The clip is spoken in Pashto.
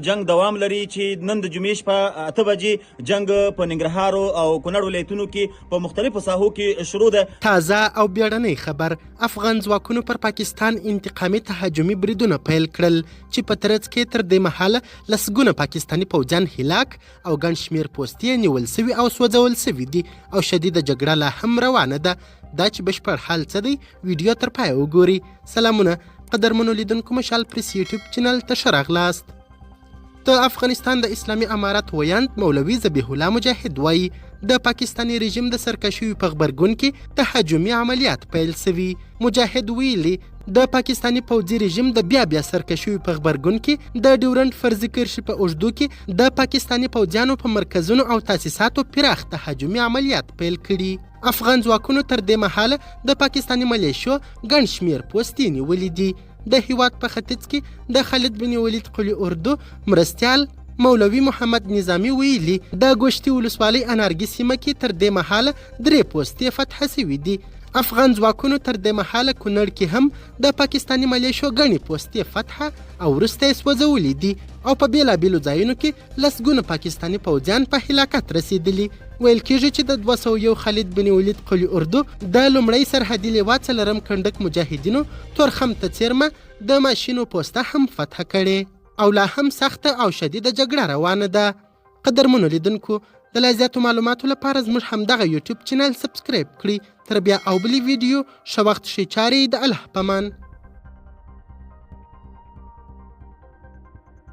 جنګ دوام لري چې نن د جمعې شپه 8 بجې جنګ په ننګرهار او کونړ ولایتونو کې په مختلفو ساحو کې شروع ده. تازه او بیړنۍ خبر، افغان ځواکونو پر پاکستان انتقامي تهاجمي بریدونه پیل کړل چې په ترڅ کې تر دې مهاله لسګونه پاکستاني پوځیان هلاک او ګڼ شمېر پوستې یې نیول سوي او سوځول سوي دي او شدیده جګړه لا هم روانه ده. دا چې بشپړ حال څه دی، ویډیو تر پایه وګورئ. سلامونه قدرمنو لیدونکو، مشال پریس یوټیوب چینل ته ښه راغلاست. د افغانستان د اسلامي امارت ویاند مولوي ذبیح الله مجاهد وایي، د پاکستاني رژیم د سرکشیو په غبرګون کې تهاجمي عملیات پیل سوي. مجاهد ویلي، د پاکستاني پوځي رژیم د بیا بیا سرکشیو په غبرګون کې د ډیورنډ فرضي کرښې په اوږدو کې د پاکستاني پوځیانو په مرکزونو او تاسیساتو پراخ تهاجمي عملیات پیل کړي. افغان ځواکونو تر دې مهاله د پاکستاني ملیشو ګڼ شمېر پوستې نیولې دي. د هیواد په ختیځ کې د خالد بن ولید قول اردو مرستیال مولوي محمد نظامي ویلي، د ګوشتي ولسوالۍ انارګي سیمه کې تر دې مهاله 3 پوستې فتح شوې دي. افغان ځواکونو تر دې مهاله کونړ کې هم د پاکستاني ملیشو ګڼې پوستې فتح او وروسته یې سوځولې دي او په بېلابېلو ځایونو کې لسګونه پاکستاني پوځیان په هلاکت رسېدلي. ویل کېږي چې د 201 خالد بن ولید قول اردو د لومړی سرحدي لوا څلورم کنډک مجاهدینو تورخم ته څېرمه د ماشینو پوسته هم فتح کړې او لا هم سخته او شدیده جګړه روانه ده. قدرمنو لیدونکو، د لا زیاتو معلوماتو لپاره زموږ همدغه یوټیوب چینل سبسکرایب کړئ. تر بیا او بلې ویډیو، ښه وخت، ښې چارې، د الله پامان.